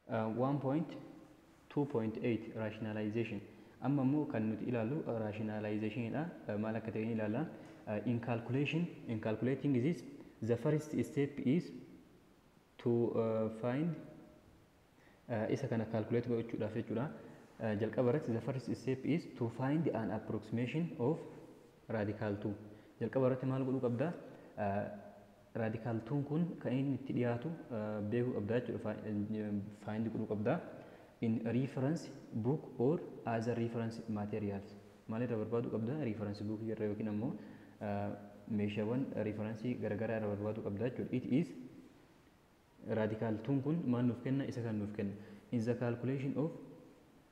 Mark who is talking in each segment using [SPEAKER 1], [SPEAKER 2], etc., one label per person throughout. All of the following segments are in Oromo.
[SPEAKER 1] 1.2.8 Rationalization. Amma immoo kan nuti ilaallu rationalizationidha. Maal akka ta'e ni ilaalla. In calculation, in calculating this, the first step is to find, isa kana calculate gochuudhaaf jechuudha. Jalqaba irratti, the first step is to find an approximation of radical 2. Jalqaba irratti maal godhuu qabda? Radical 2 kun kan inni itti dhiyaatu beekuu qabda jechuudha. Find godhuu qabda. In reference book or other reference materials. Maalirra barbaaduu qabda? Reference book irra yookiin ammoo meeshaawwan referensii garaagaraa irra barbaaduu qabda jechuudha. It is radical 2 kun maal nuuf kenna? Isa kan nuuf kenna. In the calculation of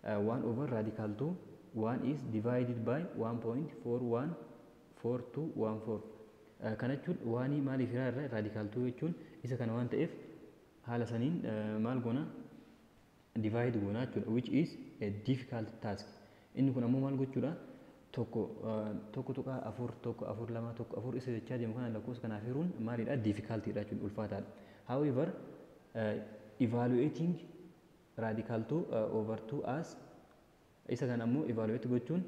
[SPEAKER 1] 1 over radical 2, 1 is divided by 1.414214. Kana jechuun waanii maaliif hiraa irra? Radical 2 jechuun isa kana waan ta'eef, haala saniin maal goona? Divide goona jechuudha, which is a difficult task. Inni kun ammoo maal gochuudha? Tokko 1.4 14 2 14 isa jechaa deemu kana lakkoofsa kanaaf hiruun maalidha? Difficultidha jechuudha, ulfaataadha. However, evaluating radical 2 over 2 as, isa kana ammoo evaluate gochuun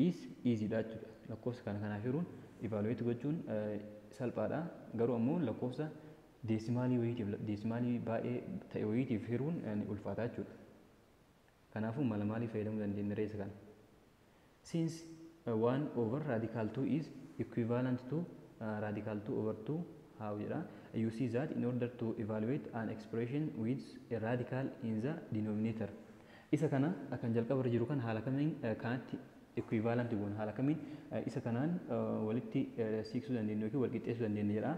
[SPEAKER 1] is easy dha jechuudha. Lakkoofsa kana kanaaf hiruun, evaluate gochuun salphaadha. Garuu ammoo lakkoofsa deesimaalii wayiitiif, deesimaalii baay'ee ta'e wayiitiif hiruun ni ulfaata jechuudha. Kanaafuu mala maalii fayyadamuu dandeenya ree isa kana? Since 1 over radical 2 is equivalent to radical 2 over 2, how jedha? You see that in order to evaluate an expression with a radical in the denominator, isa kana kan jalqaba irra jiru kan haala kamiin kanatti equivalent goona, haala kamiin isa kanaan walitti siiqsuu dandeenya yookiin wal qixxeessuu dandeenya jedha.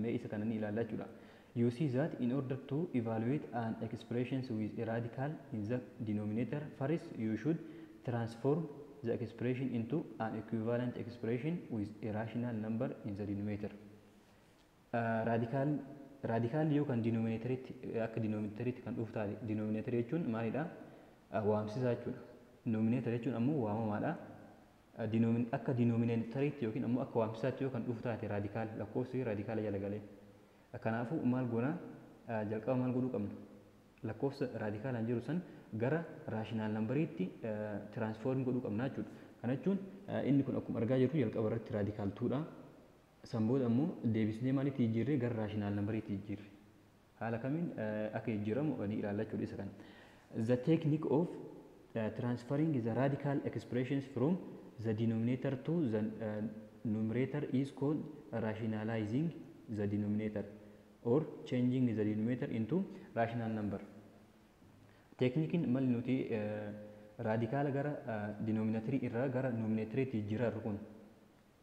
[SPEAKER 1] Mee isa kana ni ilaalla jechuudha. You see that in order to evaluate an expression with a radical in the denominator, first you should transform the expression into an equivalent expression with a rational number in the denominator. Radical yoo kan denominatoritti, akka denominatoritti kan dhufu taate, denominator jechuun maalidha? Waamsisaa jechuudha. Denominator jechuun ammoo waamamaadha. Akka denominatoritti yookiin ammoo akka waamsisaatti yoo kan dhufu taate radical, lakkoofsi radicala jala galee. Kanaafuu maal goona? Jalqaba maal godhuu qabna? Lakkoofsa radicalaan jiru san gara rational numberiitti transform godhuu qabna jechuudha. Kana jechuun inni kun akkuma argaa jirru jalqaba irratti radical twodha. San booda ammoo deebisnee maalitti jijjiirree? Gara rational numberiitti jijjiirre. Haala kamiin akka jijjiiramu ni ilaalla jechuudha isa kana. The technique of transferring the radical expressions from the denominator to the numerator is called rationalizing the denominator or changing the denominator into rational number. Teeknikiin malli nuti radicala gara denominatorii irraa gara numeratoriitti jijjiirru kun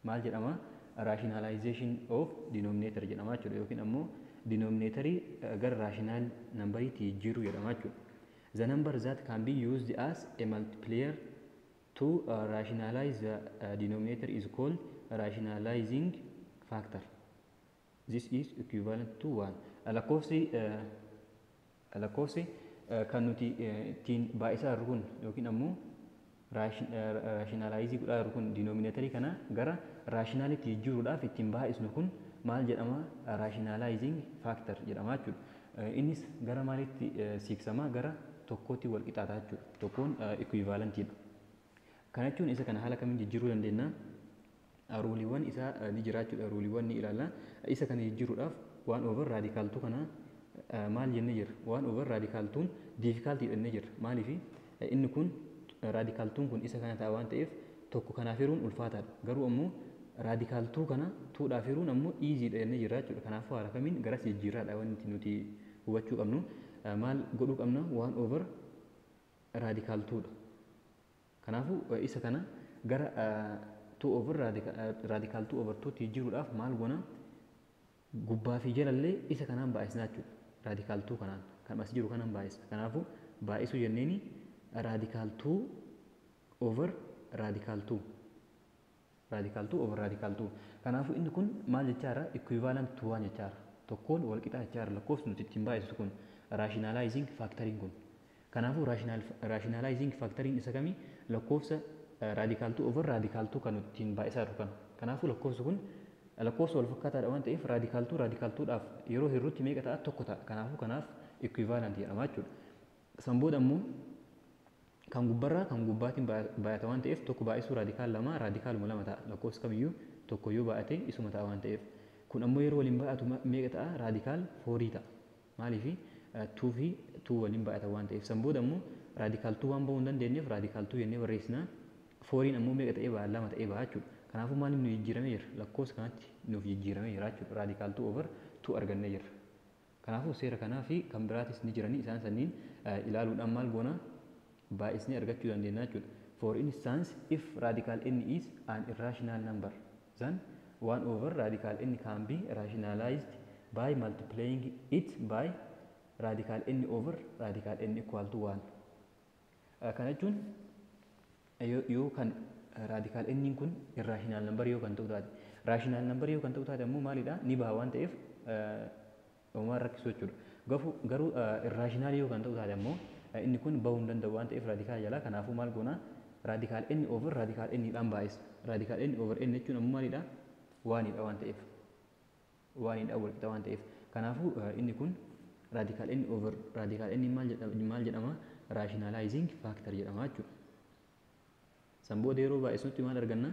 [SPEAKER 1] maal jedhama? Rationalization of denominator jedhama jechuudha, yookiin ammoo denominatorii gara rational numberiitti jijjiiruu jedhama jechuudha. The number that can be used as a multiplier to rationalize the denominator is called rationalizing factor. This is equivalent to 1. Lakkoofsi kan nuti ittiin baay'isaa jirru kun yookiin ammoo rationalize godhaa jirru kun, denominatorii kana gara rationalitti jijjiiruudhaaf ittiin baay'isnu kun maal jedhama? Rationalizing factor jedhama jechuudha. Innis gara maalitti siiqsama? Gara tokkootti wal qixaata jechuudha. Tokkoon equivalentiidha. Kana jechuun isa kana haala kamiin jijjiiruu dandeenya? Ruleiiwwan isaa ni jira jechuudha. Ruleiiwwan ni ilaalla. Isa kana jijjiiruudhaaf one over radical two kana maal jennee jirra? One over radical twon difficulty jennee jirra. Maaliif? Inni kun radical twon kun isa kana ta'a waan ta'eef, tokko kanaaf hiruun ulfaataadha. Garuu ammoo radical two kana twodhaaf hiruun ammoo easydha jennee jirra jechuudha. Kanaafuu haala kamiin garas jijjiirraadha wanti nuti hubachuu qabnu. Maal godhuu qabna? One over radical twodha. Kanaafuu isa kana gara 2 over radical 2 over 2 jijjiiruudhaaf maal goona? Gubbaa fi jalallee isa kanaan baay'isna jechuudha. Radical 2 kanaan, kan as jiru kanaan baay'isna. Kanaafuu baay'isuu jenneeni radical 2 over radical 2. Radical 2 over radical 2. Kanaafuu inni kun maal jechaara? Equivalent to 1 jechaara. Tokkoon wal qixa jechaara lakkoofsi nuti ittiin baay'isu kun, rationalizing factoriin kun. Kanaafuu rationalizing factoriin isa kamii? Lakkoofsa radical 2 over radical 2 kan nuti ittiin baay'isaa jirru kana. Kanaafuu lakkoofsi kun lakkoofsa wal fakkaataadha waan ta'eef, radical 2 radical 2dhaaf yeroo hirrutti meeqa ta'a? Tokko ta'a. Kanaafuu kanaaf Equivalent jedhama jechuudha. San booda immoo kan gubbarraa kan gubbaatiin baay'ata waan ta'eef 1 baay'isuu radical 2 radicaluma 2 ta'a. Lakkoofsi kamiyyuu tokko yoo baay'ate isuma ta'a waan ta'eef. Kun ammoo yeroo waliin baay'atu meeqa ta'a? Radical 4 ta'a. Maaliif 2 fi 2 waliin baay'ata waan ta'eef. San booda immoo radical 2 waan bahuu hin dandeenyeef radical 2 jennee barreessina. 4 ammoo meeqa ta'ee ba'a? 2 ta'ee ba'a jechuudha. Kanaafuu maaliif nu jijjiiramee jira? Lakkoofsa kanatti nuuf jijjiiramee jira jechuudha. Radical 2 over 2 argannee jirra. Kanaafuu seera kanaa fi kan biraatis ni jiranii isaan sanniin ilaaluudhaan maal goona? Baay'isnee argachuu dandeenya jechuudha. For instance, if radical n is an irrational number, then 1 over radical n can be rationalized by multiplying it by radical n over radical n equal to 1. Kana jechuun yoo kan radical n kun irrational number yoo kan ta'u taate, rational number yoo kan ta'u taate ammoo maalidha? Ni baha waan ta'eef homaa rakkisu jechuudha. Garuu irrational yoo kan ta'u taate ammoo inni kun bahuu hin danda'u waan ta'eef radical jalaa. Kanaafuu maal goona? Radical n over radical n dhaan baay'isna. Radical n over n jechuun ammoo maalidha? Waanidha waan ta'eef. Waanidha wal qixa waan ta'eef. Kanaafuu inni kun radical n over radical n maal jedhama? Rationalizing factor jedhama jechuudha. San booda yeroo baay'isnutti maal arganna?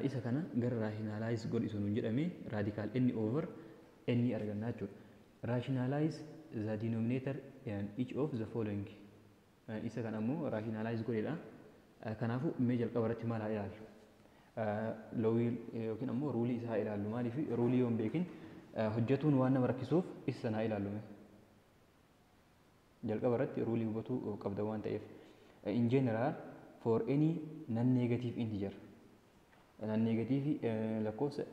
[SPEAKER 1] Isa kana gara rationalize godhisu nuun jedhame radical n over n arganna jechuudha. Rationalize the denominator in each of the following. Isa kana ammoo rationalize godheedha. Kanaafuu mee jalqaba irratti maal haa ilaallu? Lawii yookiin ammoo ruleii isaa haa ilaallu. Maaliif ruleii yoo hin beekin hojjetuun waan nama rakkisuuf isa sana haa ilaallu. Jalqaba irratti ruleii hubatuu qabda waan ta'eef. In general, for any non-negative integer, non-negative lakkoofsa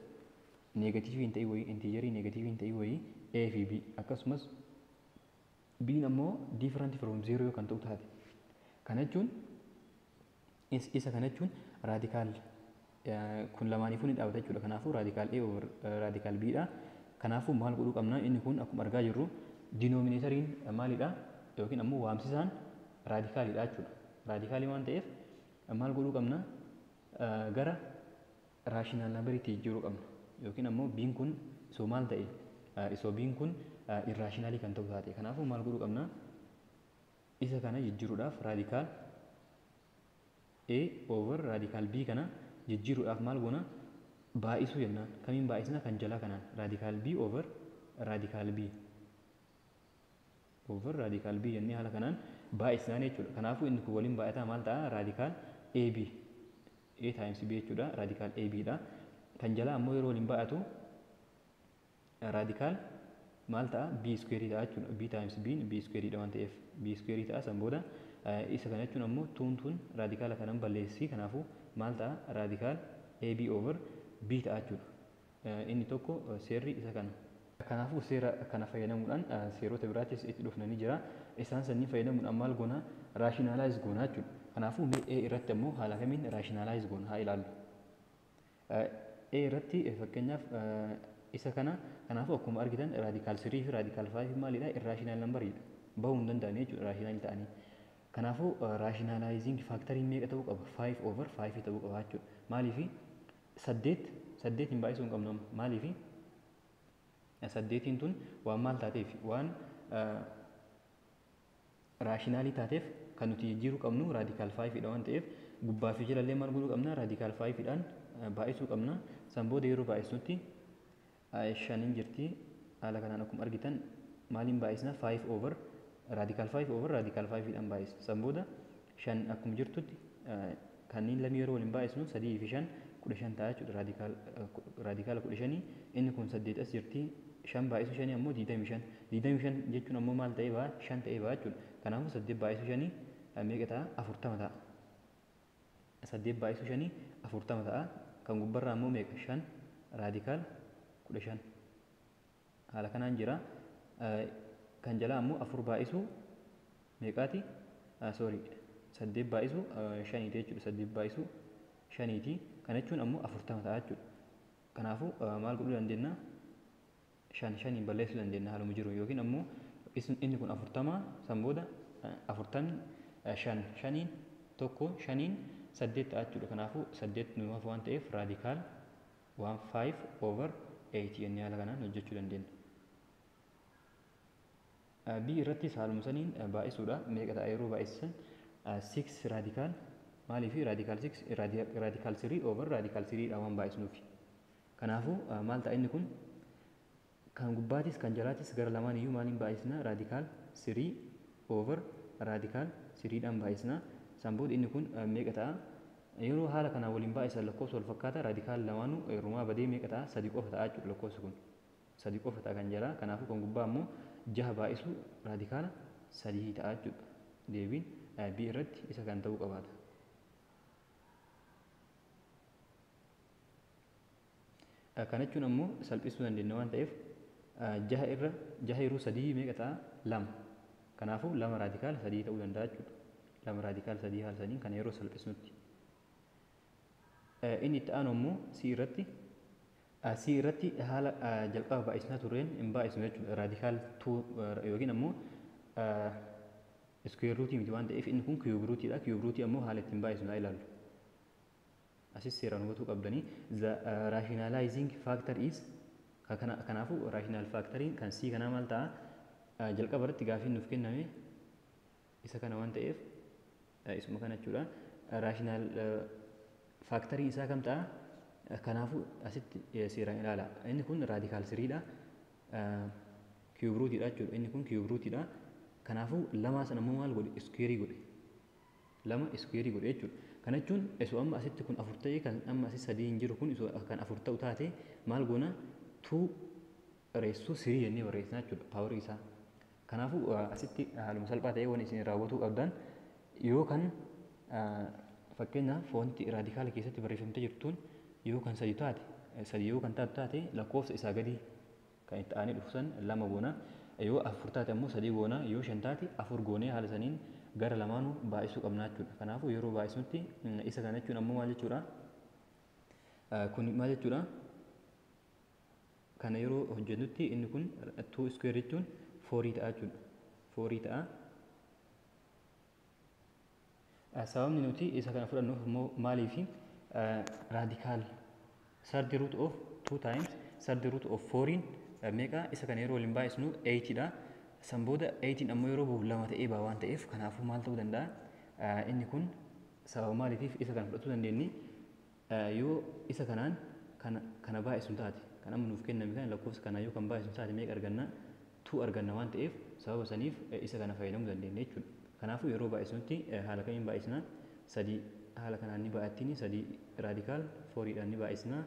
[SPEAKER 1] negative hin ta'in wayii, integerii negative hin ta'in wayii a fi b, akkasumas b ammoo different from 0 yoo kan ta'u taate. Kana jechuun isa kana jechuun radical kun lamaaniifuu ni dhaabata jechuudha. Kanaafuu radical a over radical b dha. Kanaafuu maal godhuu qabna? Inni kun akkuma argaa jirru denominatoriin maalidha? Yookiin ammoo waamsisaan radicalidha jechuudha. Radicalii waan ta'eef maal godhuu qabna? Gara rational numberiitti jijjiiruu qabna. Yookiin ammoo biin kun isoo maal ta'e? Isoo biin kun irrationalii kan ta'u taate. Kanaafuu maal godhuu qabna? Isa kana jijjiiruudhaaf radical A over radical B kana jijjiiruudhaaf maal goona? Baay'isuu jennaan. Kamiin baay'isna? Kan jalaa kanaan. Radical B over radical B over radical B jennee haala kanaan baay'isnaan jechuudha. Kanaafuu inni kun waliin baay'ataa maal ta'a? Radical AB. A times B jechuudha. Radical AB dha. Kan jalaa ammoo yeroo waliin baay'atu radical maal ta'a? B square ta'a jechuudha. B times B B square dha waan ta'eef B square ta'a. San booda isa kana jechuun ammoo tuun tun radicala kanan balleessi. Kanaafuu maal ta'a? Radical AB over B ta'a jechuudha. Inni tokko seerri isa kana. Kanaafuu seera kana fayyadamuudhaan seerota biraattis itti dhufnanii jira. Isaan sannii fayyadamuudhaan maal goona? Rationalize goona jechuudha. Kanaafuu mee A irratti ammoo haala kamiin rationalize goona haa ilaallu. A irratti fakkeenyaaf isa kana, kanaafuu akkuma argitan radical 3 fi radical 5 maalidha? Irrational numberiidha. Bahuu hin danda'anii jechuudha rationalii ta'anii. Kanaafuu rationalizing factoriin meeqa ta'uu qaba? 5 over 5 ta'uu qaba jechuudha. Maaliifi 8 hin baay'isuu hin qabnu amma. Maaliifi saddeetiin tun waan maal taateef? Waan rationalii taateef kan nuti jijjiiruu qabnu radical 5 dha waan ta'eef gubbaa fi jalallee maal godhuu qabna? Radical 5 dhaan baay'isuu qabna. San booda yeroo baay'isnutti shaniin jirti. Haala kanaan akkuma argitan maaliin baay'isna? 5 over radical 5 over radical 5 dhaan baay'isna. San booda shan akkuma jirtutti kanneen lamii yeroo waliin baay'isnu 3 fi 5 15 ta'a jechuudha. Radicala 15. Inni kun 8 as jirti. 5 baay'isu 5 ammoo 25. 25 jechuun ammoo maal ta'ee ba'a? 5 ta'ee ba'a jechuudha. Kanaafuu 8 baay'isu 5 meeqa ta'a? 40 ta'a. 8 baay'isu 5 40 ta'a. Kan gubbarraa ammoo meeqa? 5 radical 15. Haala kanaan jira. Kan jalaa ammoo 4 baay'isu meeqaati? Sorry, 8 baay'isu 5 jechuudha. 8 baay'isu 5. Kana jechuun ammoo 40 ta'a jechuudha. Kanaafuu maal godhuu dandeenya? Shan shaniin balleessuu dandeenya haaluma jiru, yookiin ammoo inni kun 40, san booda afurtamni shan shaniin tokko shaniin 8 ta'a jechuudha. Kanaafuu 8 nu hafu waan ta'eef radical 1 5 over 8 jennee haala kanaan hojjechuu dandeenya. B irratti haaluma saniin baay'isuudha. Meeqa ta'a yeroo baay'isan? 6 radical, maaliif radical 6 radical 3 over radical 3 dha waan baay'isnuufi. Kanaafuu maal ta'a inni kun? Kan gubbaatis kan jalaatis gara lamaan iyyuu maaliin baay'isna? Radical 3 over radical 3 dhaan baay'isna. San booda inni kun meeqa ta'a? Yeroo haala kanaan waliin baay'isan lakkoofsa wal fakkaata, radical lamaanuu rumaa badee meeqa ta'a? 3 qofa ta'a jechuudha lakkoofsi kun. 3 qofa ta'a kan jalaa. Kanaafuu kan gubbaa immoo 6 baay'isu radical 3 ta'a jechuudha. Deebiin B irratti isa kan ta'uu qabaata. Kana jechuun ammoo salphisuu dandeenya waan ta'eef 6 irra 6 yeroo 3 meeqa ta'a? 2. Kanaafuu 2 radical 3 ta'uu danda'a jechuudha. 2 radical 3 haala saniin kana yeroo salphisnutti. Inni itti aanu ammoo C irratti, C irratti haala jalqaba baay'isnaa turreen hin baay'isnu jechuudha. Radical 2 yookiin ammoo square root miti waan ta'eef inni kun cube root dha. Cube root ammoo haala ittiin baay'isnu haa ilaallu. Asis seeraan hubatuu qabdanii. The rationalizing factor is, kanaafuu rational factoriin kan C kanaa maal ta'a? Jalqaba irratti gaafiin nuuf kenname isa kana waan ta'eef isuma kana jechuudha. Rational factorii isaa kam ta'a? Kanaafuu asitti seeraan ilaala. Inni kun radical 3 dha. Cube root dha jechuudha. Inni kun cube root dha. Kanaafuu lamaa sana immoo maal godhe? Square godhe. 2 square godhe jechuudha. Kana jechuun osoo amma asitti kun 4 ta'e, kan amma asitti 3 hin jiru kun osoo kan 4 ta'u taate maal goona? 2 raised to 3 jennee barreessina jechuudha powerii isaa. Kanaafuu asitti haaluma salphaa ta'ee waan isin raawwatuu qabdan, yoo kan fakkeenyaaf wanti radical keessatti barreeffamtee jirtuun yoo kan 3 taate, 3 yoo kan taatu taate, lakkoofsa isaa gadi kan itti aanee dhufu san 2 goona. Yoo 4 taate ammoo 3 goona. Yoo 5 taate 4 goonee haala saniin gara lamaanuu baay'isuu qabna jechuudha. Kanaafuu yeroo baay'isnutti isa kana jechuun ammoo maal jechuudha? Kun maal jechuudha? Kana yeroo hojjennutti inni kun 2 square jechuun 4 ta'a jechuudha. 4 ta'a. Sababni nuti isa kana fudhannuuf immoo maaliifi? Radical third root of 2 times third root of 4 meeqa? Isa kana yeroo waliin baay'isnu 8 dha. San booda 8 ammoo yeroo bahu 2 ta'ee ba'a waan ta'eef, kanaafuu maal ta'uu danda'a? Inni kun sababa maaliitiif isa kana fudhachuu dandeenyi? Yoo isa kanaan kana baay'isnu taate, kan amma nuuf kenname kana lakkoofsa kanaa yoo kan baay'isnu taate meeqa arganna? 2 arganna waan ta'eef sababa saniif isa kana fayyadamuu dandeenya jechuudha. Kanaafuu yeroo baay'isnutti haala kamiin baay'isna? 3 haala kanaan ni baay'attiin, 3 radical 4 dhaan ni baay'isna.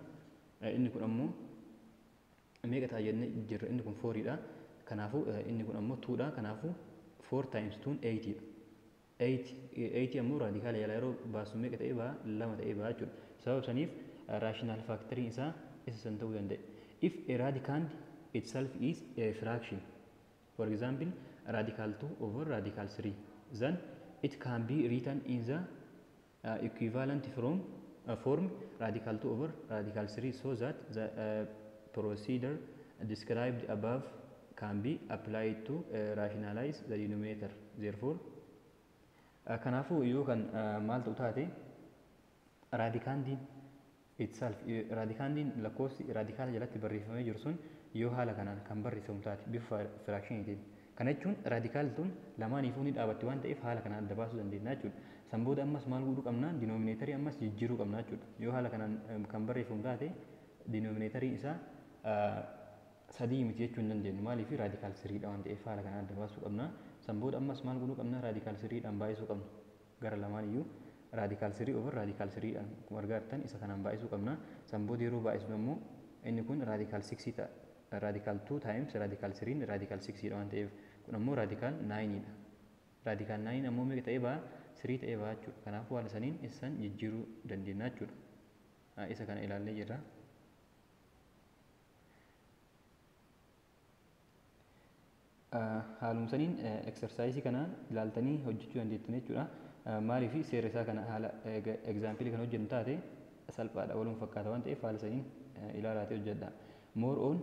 [SPEAKER 1] Inni kun ammoo meeqa ta'a jennee jirra? Inni kun 4 dha. Kanaafuu inni kun ammoo 2 dha. Kanaafuu 4 times 2 8 dha. 8 ammoo radical jalaa yeroo baasu meeqa ta'ee ba'a? 2 ta'ee ba'a jechuudha. Sababa saniif rational factoriin isaa isa san ta'uu danda'a. If a radicand itself is a fraction, for example radical 2 over radical 3, then it can be written in the equivalent from form radical 2 over radical 3, so that the procedure described above can be applied to rationalize the denominator. Therefore, kanaafuu yoo kan maal ta'u taate, radicandiin itself, radicandiin lakkoofsi radical jalatti barreeffamee jiru sun yoo haala kanaan kan barreeffamu taate bifa fractioniitiin. Kana jechuun radical tun lamaaniifuu ni dhaabatti waan ta'eef haala kanaan adda baasuu dandeenya jechuudha. San booda ammas maal godhuu qabna? Denominatorii ammas jijjiiruu qabna jechuudha. Yoo haala kanaan kan barreeffamu taate denominatoriin isaa 3 miti jechuu hin dandeenyu. Maaliif? Radical 3 dha waan ta'eef haala kanaan adda baasuu qabna. San booda ammas maal godhuu qabna? Radical 3dhaan baay'isuu qabna. Gara lamaan iyyuu radical 3 over radical 3dhaan akkuma argaa jirtan isa kanaan baay'isuu qabna. San booda yeroo baay'isnu ammoo inni kun radical 6 ta'a. Radical 2 times radical 3 radical 6 dha waan ta'eef kun ammoo radical 9 dha. Radical 9 ammoo meeqa ta'ee ba'a? 3 ta'ee ba'a jechuudha. Kanaafuu haala saniin isan jijjiiruu dandeenya jechuudha. Isa kana ilaallee jirra. Haaluma saniin exercise kana ilaaltanii hojjechuu dandeettan jechuudha. Maaliif? Seera isaa kana haala example kan hojjennu taate salphaadha, waluma fakkaata waan ta'eef haala saniin ilaalaatee hojjedha. More on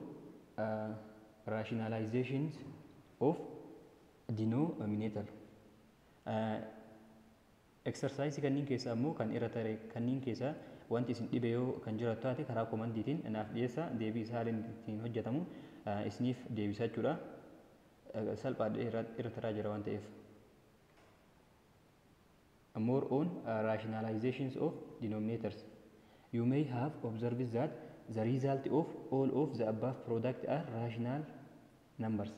[SPEAKER 1] rationalizations of denominator. Exercise kanneen keessaa immoo kan irra tare kanneen keessaa wanti isin dhibe yoo kan jiraatu taate karaa commentiitiin naaf dhiyeessa, deebii isaa haala ittiin hojjetamu isiniif deebisa jechuudha. Salphaadha irra taraa jira waan ta'eef. More on rationalizations of denominators. You may have observed that the result of all of the above product are rational numbers.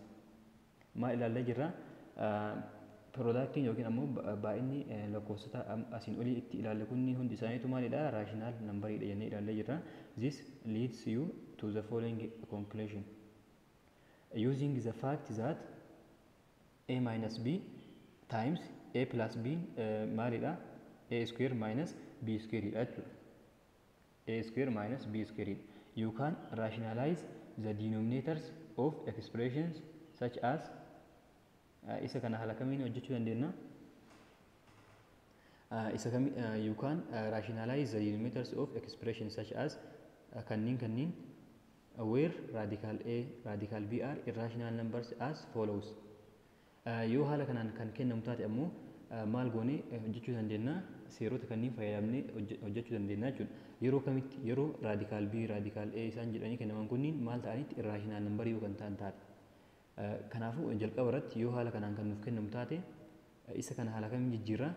[SPEAKER 1] Maal ilaallee jirra? Productiin yookiin ammoo baay'inni lakkoofsota asiin olii itti ilaalle kunni hundi isaaniitu maalidha? Rational numberiidha jennee ilaallee jirra. This leads you to the following conclusion. Using the fact that a minus b times a plus b maalidha? A square minus b square dha jechuudha. A square minus b square. You can rationalize the denominators of expressions such as isa kana haala kamiin hojjechuu dandeenya? Isa kami you can rationalize the denominators of expressions such as kanneen where radical a, radical b are irrational numbers as follows. Yoo haala kanaan kan kennamu taate ammoo maal goonee hojjechuu dandeenya? Seerota kanneen fayyadamnee hojjechuu dandeenya jechuudha. Yeroo kamitti? Yeroo radical b, radical a isaan jedhanii kennaman kunniin maal ta'anitti? Irrational numberii yoo kan ta'an taate. Kanaafuu jalqaba irratti yoo haala kanaan kan nuuf kennamu taate, isa kana haala kamiin jijjiirraa?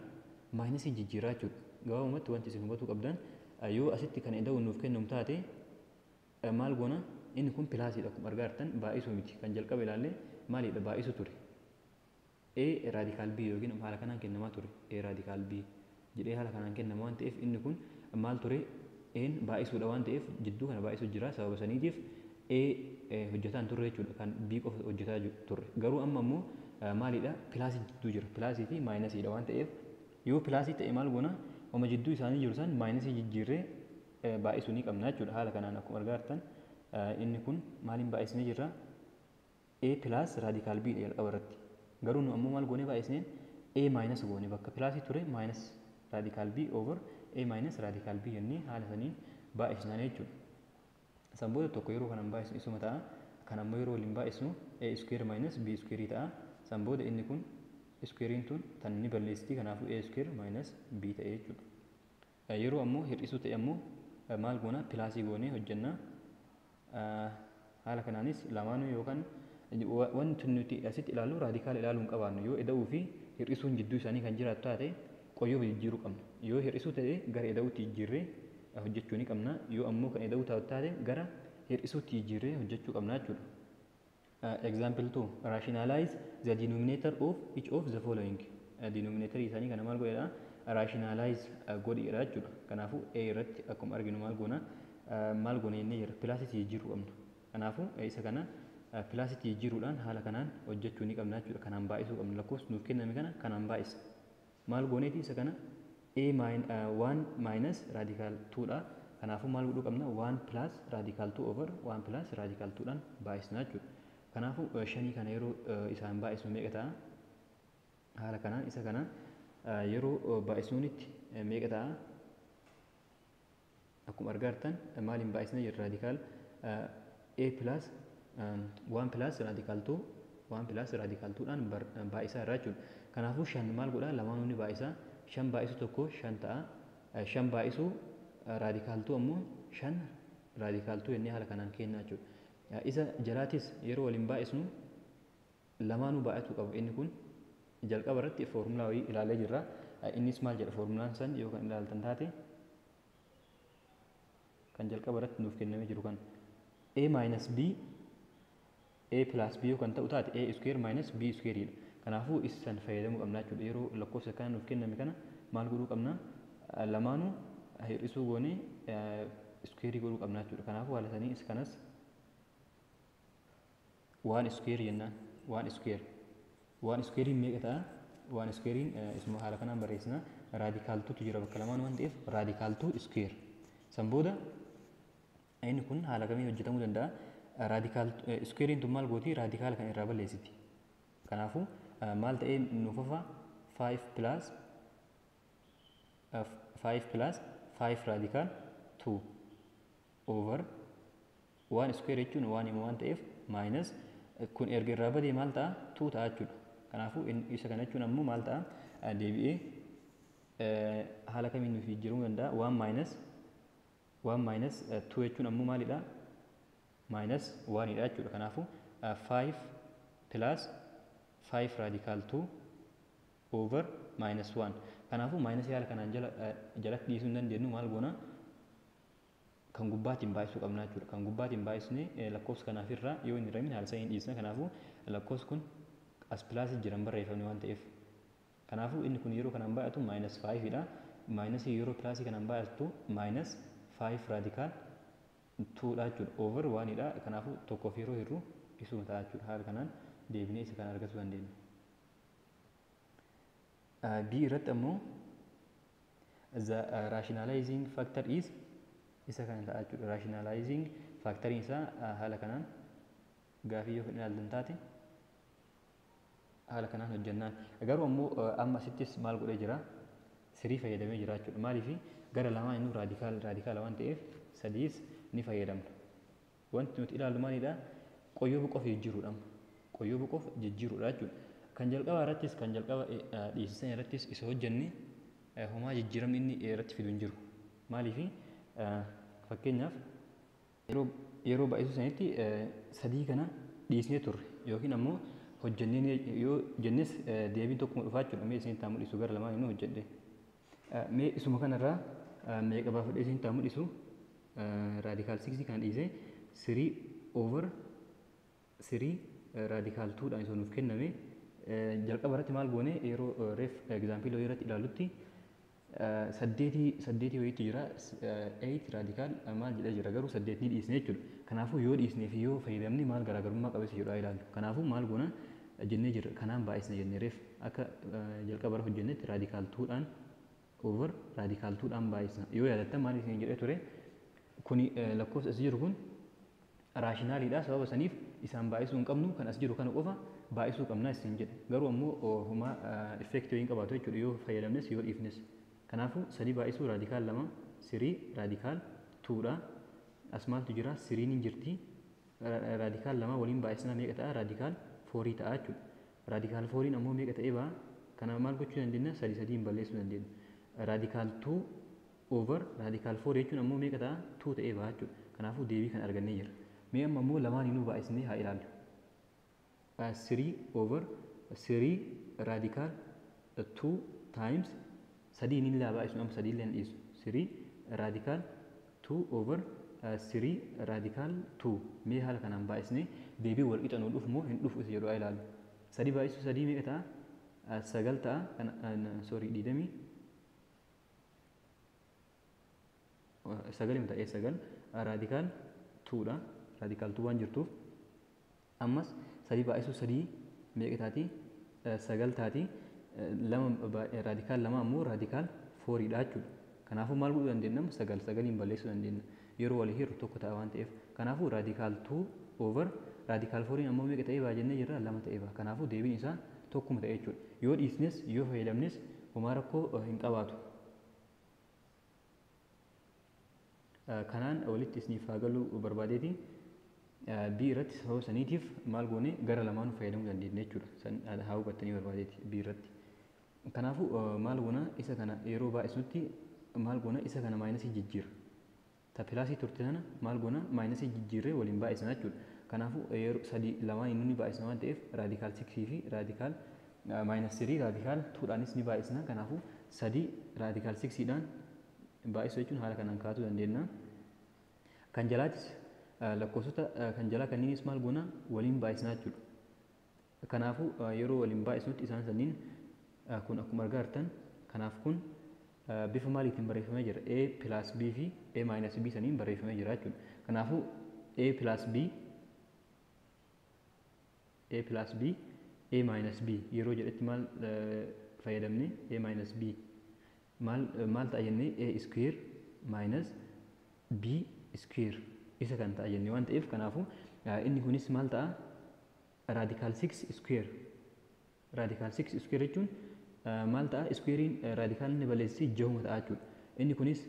[SPEAKER 1] Minusii jijjiirraa jechuudha. Gabaabumatti wanti isin hubatuu qabdan, yoo asitti kan ida'u nuuf kennamu taate maal goona? Inni kun plusiidha akkuma argaa jirtan, baay'isuu miti. Kan jalqaba ilaalle maalidha? Baay'isuu ture. A radical B yookiin haala kanaan kennamaa ture. A radical B jedhee haala kanaan kennama waan ta'eef, inni kun maal ture? A'n baay'isuudha waan ta'eef, jidduu kana baay'isuu jira. Sababa saniitiif A hojjetaa hin turre jechuudha, kan B qofa hojjetaa turre. Garuu amma immoo maalidha? Plusii jidduu jira. Plusii fi minusiidha waan ta'eef, yoo plusii ta'e maal goona? Oma jidduu isaanii jiru san minusii jijjiirree baay'isuu ni qabna jechuudha. Haala kanaan akkuma argaa jirtan, inni kun maaliin baay'isnee jirra? A plus radical B dha jalqaba irratti. Garuu nu ammoo maal goonee baay'isneen? A minus goone. Bakka plusii ture minus radical B over A minus radical B jennee haala saniin baay'isnaan jechuudha. San booda tokko yeroo kanan baay'isnu isuma ta'a. Kan ammoo yeroo waliin baay'isnu A square minus B square ta'a. San booda inni kun squarein tun tan ni balleessiti, kanaafuu A square minus B ta'e jechuudha. Yeroo ammoo hir'isuu ta'e ammoo maal goona? Plusii goonee hojjenna. Haala kanaanis lamaanuu yookaan wanti nuti asitti ilaallu radicala ilaaluu hin qabaannu. Yoo ida'uu fi hir'isuun jidduu isaanii kan jiraatu taate, qoyyoo jijjiiruu qabna. Yoo hir'isuu ta'e gara ida'uutti jijjiirree hojjechuu ni qabna. Yoo ammoo kan ida'uu taatu taate, gara hir'isuutti jijjiirree hojjechuu qabna jechuudha. Example 2: rationalize the denominator of each of the following. Denominator isaanii kana maal godheedha? Rationalize godheedha jechuudha. Kanaafuu A irratti akkuma arginu maal goona? Maal goona jennee jira? Plusitti jijjiiruu qabna. Kanaafuu isa kana plusitti jijjiiruudhaan haala kanaan hojjechuu ni qabna jechuudha. Kanaan baay'isuu qabna. Lakkoofsa nuuf kenname kana kanaan baay'isa. Maal gooneeti isa kana? A 1 minus radical 2 dha. Kanaafuu maal godhuu qabna? 1 plus radical 2 over 1 plus radical 2 dhaan baay'isna jechuudha. Kanaafuu shanii kana yeroo isaan baay'isnu meeqa ta'a? Haala kanaan isa kana yeroo baay'isnuunitti meeqa ta'a? Akkuma argaa jirtan, maaliin baay'isna jirra? Radical A plus 1 plus radical 2, 1 plus radical 2 dhaan baay'isaa irraa jechuudha. Kanaafuu shan maal godhaa? Lamaanuu ni baay'isaa. Shan baay'isu tokko shan ta'a. Shan baay'isuu radical 2 ammoo shan radical 2 jennee haala kanaan kennaa jechuudha. Isa jalaatis yeroo waliin baay'isnu lamaanuu baay'atuu qabu. Inni kun jalqaba irratti foormulaa wayii ilaalee jirra. Innis maal jedha foormulaan san yoo kan ilaaltan taate? Kan jalqaba irratti nuuf kennamee jiru kan A minus B A plus B yoo kan ta'u taate, A square minus B square dha. Kanaafuu isa san fayyadamuu qabna jechuudha. Yeroo lakkoofsa kana nuuf kenname kana maal godhuu qabna? Lamaanuu hir'isuu goonee square godhuu qabna jechuudha. Kanaafuu haala sanii isa kanas one square jennaan. One square. One squarein meeqa ta'a? One squarein isuma haala kanaan barreessina. Radical twotu jira bakka lamaan waan ta'eef, radical two square. San booda inni kun haala kamiin hojjetamuu danda'a? Radical squarein tun maal gooti? Radicala kan irraa balleessiti. Kanaafuu maal ta'ee nuuf hafa? 5 plus 5 plus 5 radical 2 over 1 square jechuun waan hima waan ta'eef, minus kun erga irraa badee maal ta'a? 2 ta'a jechuudha. Kanaafuu isa kana jechuun ammoo maal ta'a? Deebi'ee haala kamiin nuuf jijjiiramuu danda'a? 1 minus 1 minus 2 jechuun ammoo maalidha? Minus 1 dha jechuudha. Kanaafuu 5 plus 5 radical 2 over minus 1. Kanaafuu minus haala kanaan jalatti dhiisuu hin dandeenyu. Maal goona? Kan gubbaatiin baay'isuu qabna jechuudha. Kan gubbaatiin baay'isne lakkoofsa kanaaf irraa yoo hin hiramin haala saniin dhiisna. Kanaafuu lakkoofsi kun as plusii jiran barreeffamne waan ta'eef. Kanaafuu inni kun yeroo kanaan baay'atu minus 5 dha. Minusii yeroo plusii kanaan baay'atu minus 5 radical 2 dha jechuudha. Over 1 dha. Kanaafuu tokkoof yeroo hirru isuma ta'a jechuudha. Haala kanaan deebinee isa kana argachuu dandeenya. B irratti ammoo the rationalizing factor is isa kana ta'a jechuudha. Rationalizing factoriin isaa haala kanaan gaafii yoo ilaaltan taate haala kanaan hojjannaan. Garuu ammoo amma asittis maal godhee jira? Sirii fayyadamee jira jechuudha. Maaliif? Gara lamaan inni radical radicala waan ta'eef sadiis ni fayyadamna. Wanti nuti ilaallu maalidha? Qoyyoo qofa jijjiiruudha. Qoyyoo qofa jijjiiruudha jechuudha. Kan jalqabaa irrattis, kan jalqaba dhiisisan irrattis isa hojjenne homaa jijjiiramni inni irratti fidu hin jiru. Maaliif? Fakkeenyaaf yeroo baay'isuu sanitti sadii kana dhiisnee turre yookiin ammoo hojjennee yoo jennes deebiin tokkuma dhufaa jechuudha. Mee isinitti haa mul'isu, gara lamaan inni hojjedhe. Mee isuma kanarraa meeqa baafadhee isinitti haa mul'isu. Radical 6 kana dhiisee 3 over 3 radical 2 dhaan isa nuuf kenname jalqaba irratti maal goone? Yeroo reef example irratti ilaallutti saddeetii saddeetii wayiitu jira, 8 radical maal jedhee jira, garuu saddeet ni dhiisne jechuudha. Kanaafuu yoo dhiisnee fi yoo fayyadamne maal garaagarummaa qabeessa jedhu ilaallu. Kanaafuu maal goona jennee jirra? Kanaan baay'isna jennee reef akka jalqaba irra hojjennetti radical 2dhaan over radical 2dhaan baay'isna. Yoo yaadattan maal isin jedhee ture? Kuni lakkoofsa as jiru kun rationaliidha, sababa saniif isaan baay'isuu hin qabnu, kan as jiru kana qofa baay'isuu qabna isin jedhe. Garuu ammoo homaa effectii hin qabaatu jechuudha yoo fayyadamnes yoo dhiifnes. Kanaafuu sadii baay'isuu radical lama three radical twodha. As maaltu jira? Threen hin jirti. Radical lama waliin baay'isna meeqa ta'a? Radical fourii ta'a jechuudha. Radical fouriin ammoo meeqa ta'ee ba'a? Kana maal gochuu dandeenya? Sadii sadiin balleessuu dandeenya. Radical two over radical four jechuun ammoo meeqa ta'a? Two ta'ee ba'a jechuudha. Kanaafuu deebii kan argannee jira. Mee amma ammoo lamaaniinuu baay'isnee haa ilaallu. Three over three radical two times sadii inni laa baay'isu, amma sadii illee hin dhiisu. Three radical two over three radical two. Mee haala kanaan baay'isnee deebii wal qixa nuu dhufu moo hin dhufu isa jedhu haa ilaallu. Sadii baay'isu sadii meeqa ta'a? Sagal ta'a. Sorry, 29 ta'ee sagal radical twodha. Radical two waan jirtuuf ammas sadii baay'isu sadii meeqa taati? Sagal taati. Lama radical lama ammoo radical fouriidha jechuudha. Kanaafuu maal godhuu dandeenya? Sagal sagaliin balleessuu dandeenya. Yeroo walii hirru tokko ta'a waan ta'eef. Kanaafuu radical two over radical fouriin ammoo meeqa ta'ee ba'a jennee jirra? Lama ta'ee ba'a. Kanaafuu deebiin isaa tokkuma ta'e jechuudha. Yoo dhiisnes yoo fayyadamnes homaa rakkoo hin qabaatu. Kanaan walitti isiniif haa galuu barbaadeeti. B irratti sababa saniitiif maal goone? Gara lamaanuu fayyadamuu dandeenya jechuudha. San haa hubattanii barbaadeeti B irratti. Kanaafuu maal goona? Isa kana yeroo baay'isnutti maal goona? Isa kana minusii jijjiira. Ta plusii turte sana maal goona? Minusii jijjiirree waliin baay'isna jechuudha. Kanaafuu yeroo sadii lamaan inni baay'isna waan ta'eef radical sixii fi radical minus three radical twodhaanis ni baay'isna. Kanaafuu sadii radical sixiidhaan baay'isuu jechuun haala kanaan kaasuu dandeenya. Kan jalaatis lakkoofsota kan jalaa kanniinis maal goona? Waliin baay'isna jechuudha. Kanaafuu yeroo waliin baay'isnutti isaan sanniin kun akkuma argaa jirtan kanaaf kun bifa maaliitiin barreeffamee jira? A plus B fi A minus B saniin barreeffamee jira jechuudha. Kanaafuu A plus B, A plus B, A minus B yeroo jedhetti maal fayyadamne? A minus B maal ta'a jennee? A square minus B square isa kan ta'a jennee waan ta'eef, kanaafuu inni kunis maal ta'a? Radical 6 square. Radical 6 square jechuun maal ta'a? Squarein radical inni balleessi jahuma ta'a jechuudha. Inni kunis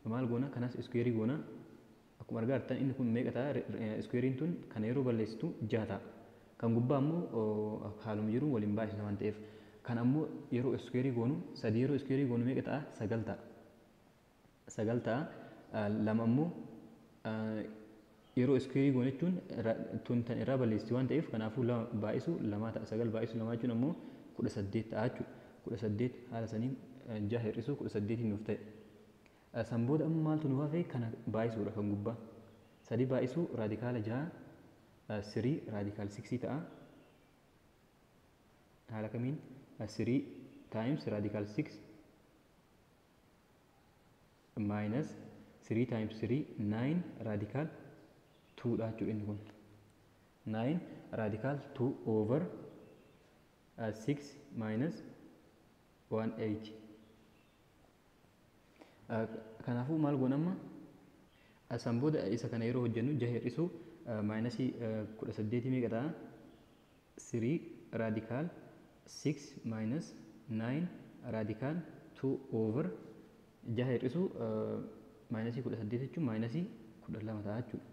[SPEAKER 1] maal goona? Kanas square goona. Akkuma argaa jirtan inni kun meeqa ta'a? Squarein tun kana yeroo balleessitu jaha ta'a. Kan gubbaa ammoo haaluma jiruun waliin baay'isna waan ta'eef. Kan ammoo yeroo square goonu, sadii yeroo square goonu meeqa ta'a? Sagal ta'a. Sagal ta'a. Lama ammoo Yeroo square goone jechuun tun tan irraa balleessitu waan ta'eef, kanaafuu lama baay'isu lamaa ta'a. Sagal baay'isu lamaa jechuun ammoo 18 ta'a jechuudha. 18 haala saniin jaha hir'isuu 18iin nuuf ta'e. San booda amma maaltu nu hafe? Kana baay'isuudha kan gubbaa. Sadi baay'isuu radical jaha 3 radical 6 ta'a. Haala kamiin? 3 times radical 6 minus 3 times 3, 9 radical 2 dha jechuudha inni kun. 9 radical 2 over 6 minus 18. Kanaafuu maal goona amma? San booda isa kana yeroo hojjennu jaha hir'isuu minus 18 meeqa ta'a? 3 radical 6 minus 9 radical 2 over jaha hir'isuu minus 18 jechuun minus 12 ta'a jechuudha.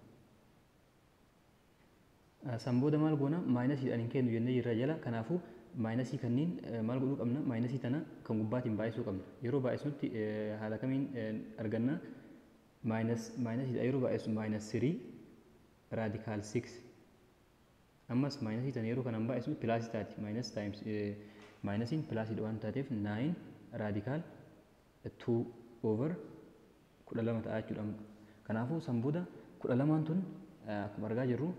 [SPEAKER 1] San booda maal goona? Minusiidhaan hin kennu jennee jirra jala. Kanaafuu minus kanneen maal godhuu qabna? Minus tana kan gubbaatiin baay'isuu qabna. Yeroo baay'isnutti haala kamiin arganna? Minus minusiidha yeroo baay'isu minus 3 radical 6. Ammas minus tana yeroo kanaan baay'isnu plus taati. Minus times minusiin plusiidha waan taateef 9 radical 2 over 12 ta'a jechuudha. Kanaafuu san booda 12n tun akkuma argaa jirru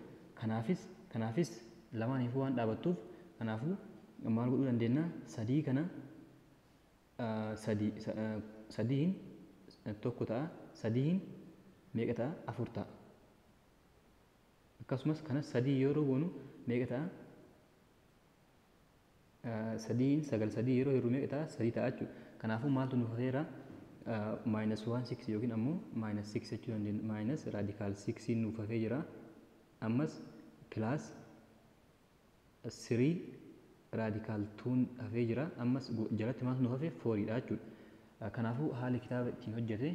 [SPEAKER 1] kanaafis lamaaniifuu waan dhaabattuuf, kanaafuu maal godhuu dandeenya? Sadii kana sadii sadiin tokko ta'a, sadiin meeqa ta'a? Afur ta'a. Akkasumas kana sadii yeroo goonu meeqa ta'a? Sadiin sagal, sadii yeroo hirru meeqa ta'a? Sadii ta'a jechuudha. Kanaafuu maaltu nuuf hafeera? Minus 1 6 yookiin ammoo minus 6 jechuu dandeenya. Minus radical 6 nuuf hafee jira. Ammas plus 3 radical 2 hafee jira. Ammas jalatti maaltu nuuf hafe? 4 dha jechuudha. Kanaafuu haalli kitaaba ittiin hojjete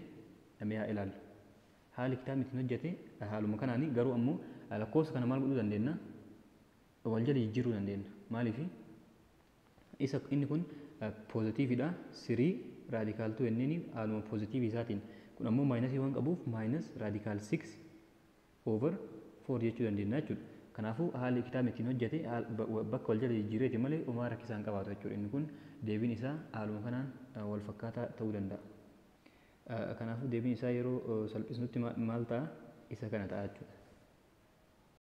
[SPEAKER 1] mee haa ilaallu. Haalli kitaabni ittiin hojjete haaluma kanaani, garuu ammoo lakkoofsa kana maal godhuu dandeenya? Wal jala jijjiiruu dandeenya. Maaliif? Isa inni kun positiveidha. 3 radical 2 jenneen haaluma positive isaatiin. Kun ammoo minus waan qabuuf minus radical 6 over 4 jechuu dandeenya jechuudha. Kanaafuu haalli kitaabni ittiin hojjete bakka wal jala jijjiireeti malee homaa rakkisaa hin qabaatu jechuudha. Inni kun deebiin isaa haaluma kanaan wal fakkaataa ta'uu danda'a. Kanaafuu deebiin isaa yeroo salphisnutti maal ta'a? Isa kana ta'a jechuudha.